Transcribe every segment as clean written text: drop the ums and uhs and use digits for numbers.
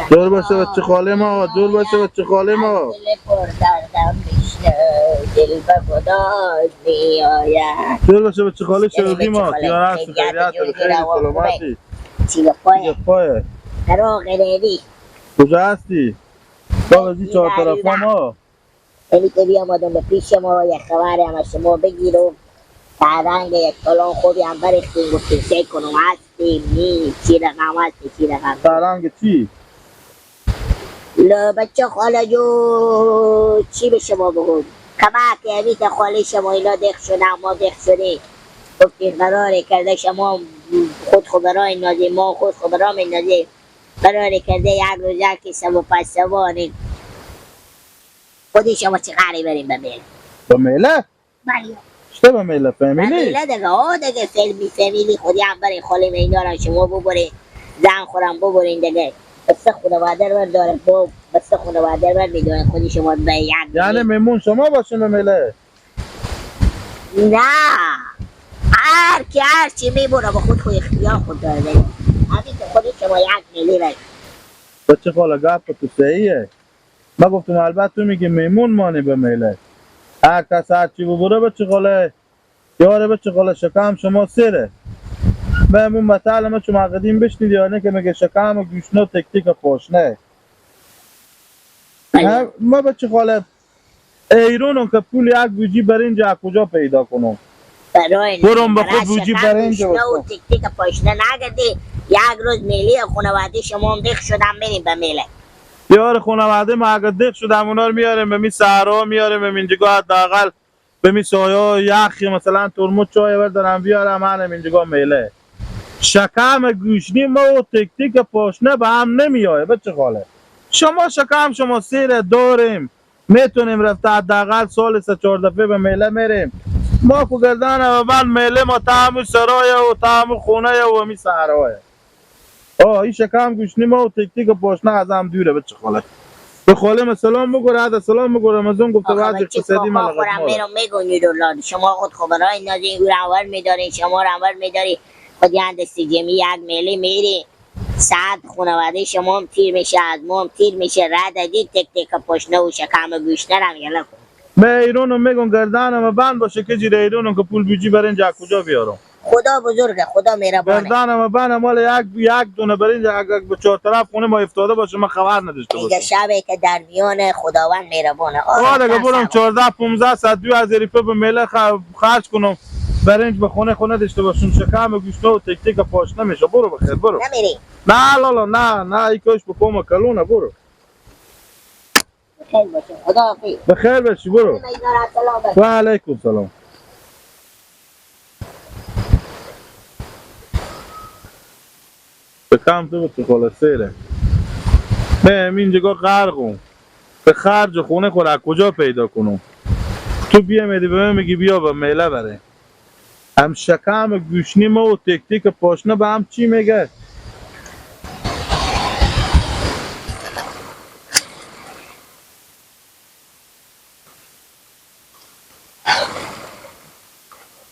دور باشه بچه خاله ما، دور باشه بچه خاله ما. دور باشه بچه خاله شوقی ما. تیار هست، خیریت، خیلی سلامتی. چی پایه؟ کجا هستی؟ با از این چهار طرف ما. یعنی که بیامدم به پیش شما یک خبر هم از شما بگیرم. فرهنگ یک کلان خوبی هم برختیم، گفتیم چه کنم هستیم نی چی رقم هستی چی رقم. فرهنگ چی؟ لا بچه خاله جو چی به شما بگم؟ کمک همیت خاله شما اینا دخ شده ما دخ شده. گفتیم قراره کرده شما خود خبرای نازی ما خود خبرام نازی. قراره کرده یک روز یکی سبا پس سبا خودی شما چه قراری بریم به میله؟ به میله؟ بله. چطور به میله؟ فامیلی؟ به میله دیگه، آه دیگه فامیلی خودی هم بریم خاله اینا رو شما ببرین زن خورم ببرین دیگه. بس خانواده رو داره با بس خانواده رو میدونه خودی شما به یک یعنی میمون شما باشین به میله؟ نه هر کی هر چی میبره با خود خود اختیار خود داره دیگه. همین که خودی شما یک میلی بریم. بچه خاله گپ تو صحیحه. ما گفتم البته تو میگی میمون مانی به میله. هر کس هر چی ببره بچه خاله یاره بچه خاله شکم شما سره. مهمون مثلا ما چون قدیم بشنیدی یا نه که میگه شکم و گوشنه تک تک پاشنه. ما بچه خاله ایرونم که پول یک بوجی برنج از کجا پیدا کنم؟ برم به خود بوجی برنج و تک تک پاشنه نگردی. یک روز میلی خانواده شما هم دخ شدم میریم به میله. یار خانواده ما اگر دخ شدم اونا رو میاریم به می صحرا میاریم به اینجا حداقل به می سایه یخی مثلا ترمز چای بردارم بیارم منم اینجا میله. شکم گوشنی ما و تک تک پاشنه به هم نمیایه بچه خاله. شما شکم شما سیر داریم میتونیم رفته حداقل سال سه چهار دفعه به میله میریم. ما کو گردن و بند میله ما تا سرای و تا خونه و می صحرای. آه این شکم گوشنی ما و تک تک پاشنه از هم دوره بچه خاله. به خاله سلام بگو رد سلام بگو رمضان گفته بعد اقتصادی من خورم میرم میگونی دلار شما خود خبرای نازین او اول میدارین شما رو اول میداری خود یه دستی جمعی یک میلی میری صد خانواده شما هم تیر میشه از ما هم تیر میشه رد ادی تک تک پاشنه و شکم گوشنه رم یلا کن. من ایرونم میگم گردنم بند باشه که جیر ایرونم که پول بیجی برنج از کجا بیارم؟ خدا بزرگه خدا مهربانه. گردنم بند مال یک دونه برنج اگر به چهار طرف خونه ما افتاده باشه من خبر نداشته باشم. دیگه شبه که در میان خداوند مهربانه. آره دیگه برم 14 15 صد دو از ریپه به میله خرج کنم برنج به خونه خونه داشته باشم شکم گوشت و تک تک پاش نمیشه. برو بخیر برو. نمیری؟ نه لالا نه نه ای کاش به کم کلونه برو. بخیر باشه خدا حافظ. بخیر باشی برو. و علیکم سلام. به کم تو بچه خلاصه به اینجا غرقم به خرج خونه خود از کجا پیدا کنم؟ تو بیا میدی به من میگی بیا به میله بره. هم شکم گوشنی ما و تک تک پاشنه به هم چی میگه؟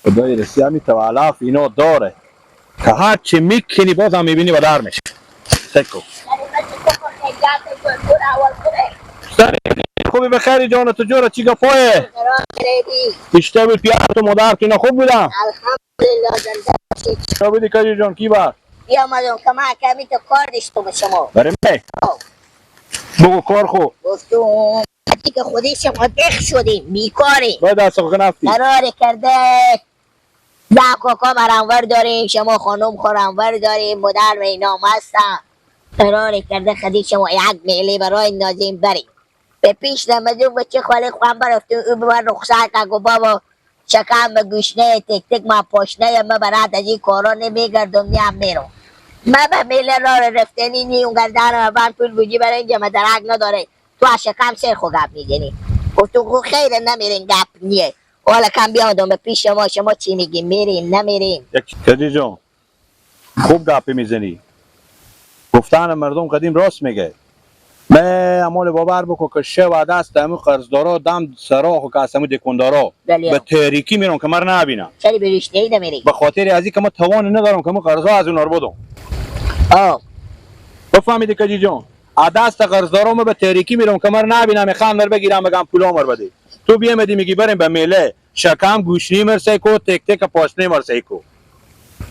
خدای رسی همی توالف اینا داره که هر چی میکنی باز هم میبینی و در میشه. تکو خوبی بخیری جان تو جوره چی گپایه؟ بیشتر بود پیار تو مادر تو اینا خوب بودم؟ الحمدلله زنده باشید. چرا بودی کجی جان کی بر؟ بیامدم که من کمی تو کار داشتم به شما. برای من؟ بگو کار خو. گفتم که خودی شما دخ شدیم بیکاری. باید دست خو نفتی. قرار کرده ده کاکا برانور داریم شما خانم خورانور داریم مادر و اینا هستن. قرار کرده خدی شما یک میلی برای نازیم بریم. به پیش نمدون بچه خاله خواهم برفتیم او به من رخصت کرد گفت بابا شکم به گوشنه تک تک من پاشنه من برات از این کارا نمیگردم نیم میرم. من به میله را رفتنی نی اون گردن من پول بودی برای اینجا من درک نداره تو از شکم سر خو گپ میزنی. گفتم خو خیر نمیرین گپ نیه. حالا کم بیامدم به پیش شما شما چی میگی میریم نمیریم؟ کجی جان خوب گپی میزنی. گفتن مردم قدیم راست میگه. به امال باور بکن که شو دست امو قرضدارا دم سراخ و که از امو دکاندارا به تاریکی میرم که مر نبینم. چرا به رشته نمیری؟ به خاطر از اینکه ما توان ندارم که ما قرضا از اونار بدم. آه بفهمیدی کجی جان؟ از دست قرضدارا ما به تاریکی میرم که مر نبینم، میخوام مر بگیرم بگم پولا مر بده. تو بیامدی میگی بریم به میله، شکم گوشنی مرسه کو، تک تک پاشنه مرسه کو.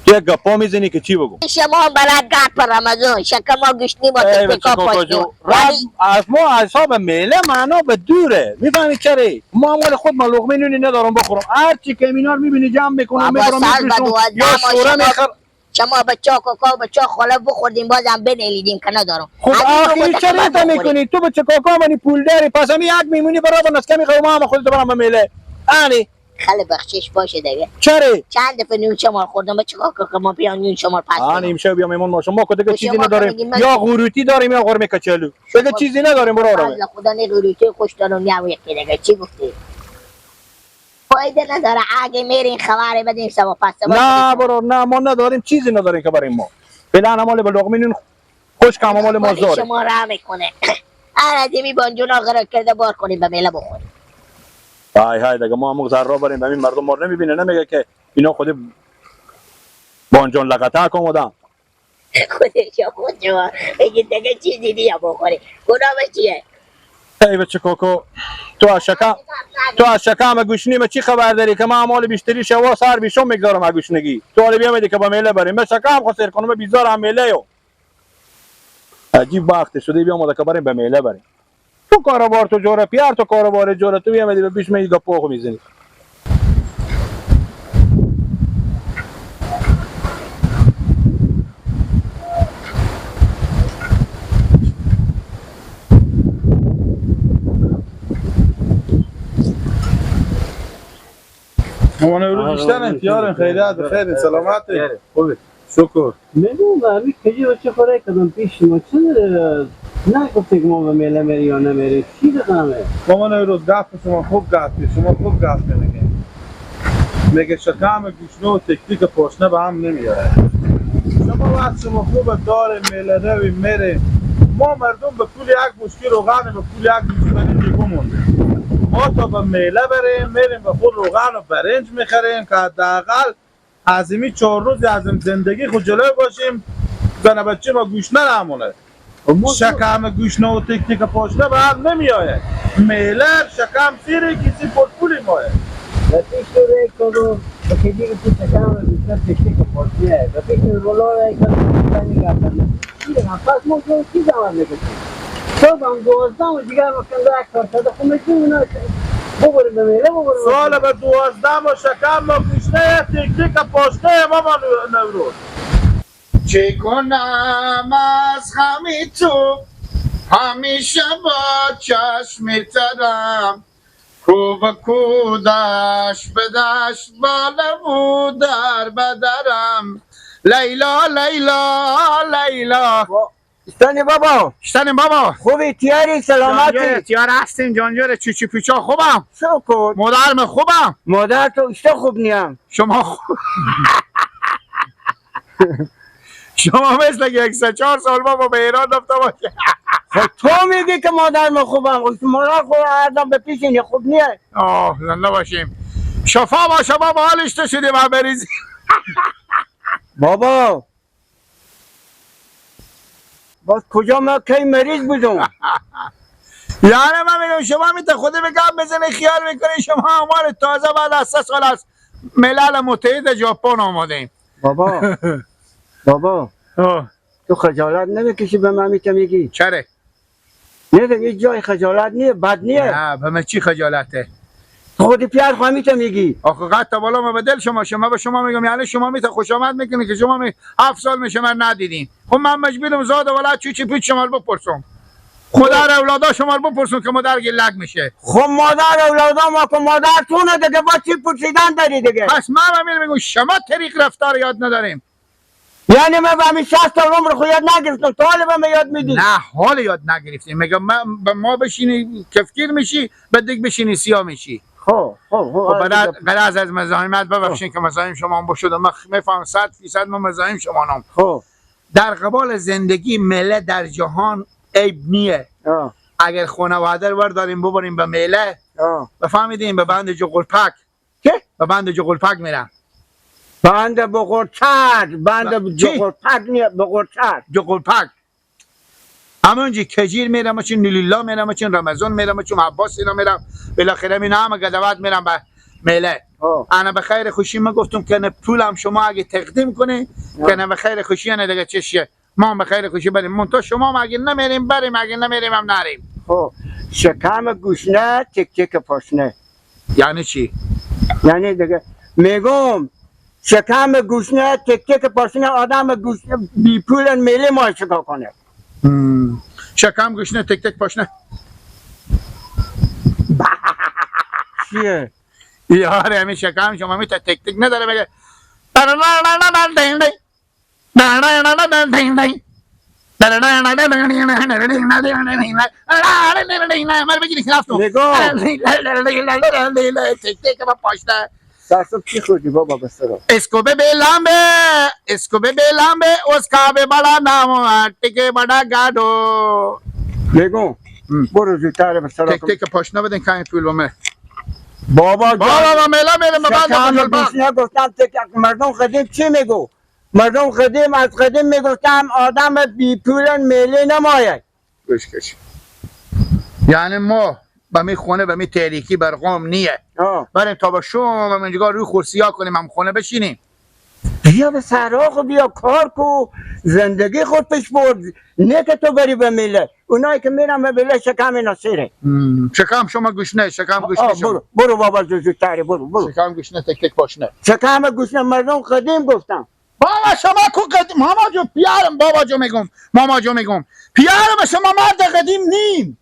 تو گپا میزنی که چی بگم؟ شما بلد گپ رمضان شکم گوشنی با تک تک پاشنه. از ما اصحاب میله معنا به دوره، میفهمی چرا؟ ما مال خود ما لقمه نونی ندارم بخورم، هر چی که اینا رو میبینی جمع میکنم میبرم میفروشم یا شوره میخرم. شما بچا کاکا بچا خاله بخوردیم بازم بنلیدیم که ندارم. خب آخری چرا تا میکنی؟ تو بچه کاکا منی پول داری، پس هم یک میمونی برای از کمی قوم هم خودت برام به میله. آنی خیلی بخشش باشه دیگه. چرا؟ چند دفعه نون شما خوردم بچه کاکا که ما بیان نون شما پس. آنی امشب بیا میمون ما شما که دیگه چیزی نداریم، یا غروتی داریم یا قرمه کچلو، دیگه چیزی نداریم برادر. خدا نه غروتی خوش دارم یا یکی دیگه. چی گفتی؟ فایده نداره اگه میرین خبر بدیم سبا پس سبا. نه برو نه ما نداریم چیزی نداریم که بریم ما فعلا مال به لقمه نون خوش کم مال ما زاره. شما را میکنه هر از این بانجونا غرق کرده بار کنیم به میله بخوریم. های های دیگه ما هم ذره بریم همین مردم ما رو نمیبینه، نمیگه که اینا خود بانجان لقطه کم آدم. خودش خود شما بگید دیگه چیزی دیگه بخوریم گناه چیه؟ ای بچه کوکو تو از شکم گوشنی ما چی خبر داری که ما مال بیشتری شوا سر بیشون میگذارم از گوشنگی. تو حالا بیامدی که با میله بریم، من شکم خود سیر کنم بیزارم میله یو. عجیب وقت شده بیامده که بریم به میله بریم. تو کاروبار تو جوره پیار تو کاروبار جوره، تو بیامدی به پیش من گپو خو میزنی. ما نوروز بیشتر انتیارم خیریت خیر سلامتی خوبی شکر. میگم همی کجی بچه خوره کدام پیش ما چه نگفتی که ما به میله میری یا نمیری چی رقمه؟ ماما نوروز گفت شما خوب گفتی، شما خوب گفتی. میگه میگه شکم گوشنه و تکتیک پاشنه به هم نمیاره. شما وقت شما خوب داره میله روی میره، ما مردم به پول یک بشکی روغن به پول یک بشکی دیگه مونده. ما تا به میله بریم میریم به خود روغن و برنج میخریم که حداقل از این 4 روز از زندگی خود جلوی باشیم، زن بچه ما گوشنه نمونه. شکم گوشنه و تک تک پاشنه به هم نمیآید. میله شکم سیره کسی پول ماه. به پیش تو ری کدو به کدی که تو شکم گوشنه تک تک پاشنه به پیش رولا ری کدو تنی گردن. پس ما چی زمان میکشیم؟ صبح هم 12 و دیگر مکنده یک کار شده خب میشیم اینا ببریم به میله ببریم. سال به 12 و شکم و گوشنه تک تک پاشنه ماما نوروز. چه کنم از غم تو همیشه با چشم ترم، کو به کو دشت به دشت بالا و در به درم. لیلا لیلا لیلا. شتنی بابا شتنی بابا خوبی تیاری سلامتی تیار هستین جانجور چوچی پیچا خوبم شکر. مادرم خوبم. مادر تو اشتا خوب نیم. شما خوب شما مثل که 104 سال بابا به ایران رفته باشه. خب تو میگی که مادرم خوبم، مادر خود آدم به پیش اینه خوب نیه. آه زنده باشیم شفا باشه بابا، حالش تو شدیم هم بریزیم. بابا باز کجا من کی مریض بودم؟ یعنی من میگم شما میته خودی بگم بزنی خیال میکنی شما امال تازه بعد از 3 سال از ملل متحد ژاپن آمادیم. بابا بابا تو خجالت نمیکشی به من میگی میگی؟ چرا؟ نه دیگه جای خجالت نیه، بد نیه. نه به من چی خجالته؟ خودی پیار خواهی میتونم میگی. آخه قد تا بالا ما به دل شما شما به شما میگم یعنی شما میته خوش آمد میکنی که شما می 7 سال میشه من ندیدین. خب من مجبورم زاد ولد چی چی پیچ شما رو بپرسم. خدا رو اولادا شما رو بپرسم که مادر گلک میشه. خب مادر اولادا ما که مادر تونه دیگه، با چی پرسیدن داری دیگه؟ پس من هم میگم شما طریق رفتار یاد نداریم. یعنی من به همین 60 سال عمر خود یاد نگرفتم، تو حال به من یاد میدی؟ نه حال یاد نگرفتیم. میگم به ما بشینی کفگیر میشی، بعد دیگه بشینی سیاه میشی. خب خب خب بعد از مزاحمت ببخشید که مزاحم شما هم شدم. من میفهم 100% من مزاحم شما نم. خب در قبال زندگی مله در جهان عیب نیه. اگر خانواده رو داریم ببریم به میله، بفهمیدیم به بند جغلپک. چه؟ به بند جغلپک میرم. بند بغرتر، بند جغلپک نیه، بغرتر. جغلپک. همونجی کجیر میرم، چون نیلیلا میرم، چون رمضان میرم، چون عباس اینا میرم، بالاخره اینا همه گدوات میرم به میله. انا به خیر خوشی ما گفتم که نه پولم شما اگه تقدیم کنی که نه به خیر خوشی، نه دیگه چشیه، ما هم به خیر خوشی بریم. منتها شما هم اگه نمیریم بریم، اگه نمیریم هم نریم. خب شکم گوشنه تک تک پاشنه. یعنی چی؟ یعنی دیگه میگم شکم گوشنه تک تک پاشنه، آدم گوشنه بی پول میله ما چیکار کنه؟ شکم گوشنه تک تک پاشنه. چیه؟ یاره همین شکم شما می تک تک نداره بگه. تک تک پاشنه. سرسب چی خوردی بابا بسرا؟ इसको बे बेलाम्बे، इसको बे बेलाम्बे، उसका बे बड़ा नाम टिके बड़ा गाडो. میگم برو زودتر بسرا. تک تک پاشنه بدین کمی پول با من. بابا بابا با میلا میرم به بند شکم بغل. گوشنه گفتم تک. مردم قدیم چی میگو؟ مردم قدیم از قدیم میگفتم آدم بی پول میله نمایه. گوش کش، یعنی ما به می خونه به می تحریکی بر قوم نیه بریم تا با شوم و اینجا روی خورسیا کنیم، هم خونه بشینیم. بیا به سراغ و بیا کار کو، زندگی خود پیش برد، نه که تو بری به میله. اونایی که میرن به میله شکم اینا سیره. شکم شما گوشنه، شکم گوشنه شما. برو برو بابا، زودتری برو برو. شکم گوشنه تک تک پاشنه. شکم گوشنه مردم قدیم گفتم. بابا شما کو قدیم؟ ماما جو پیارم، بابا جو میگم، ماما جو میگم پیارم، شما مرد قدیم نیم.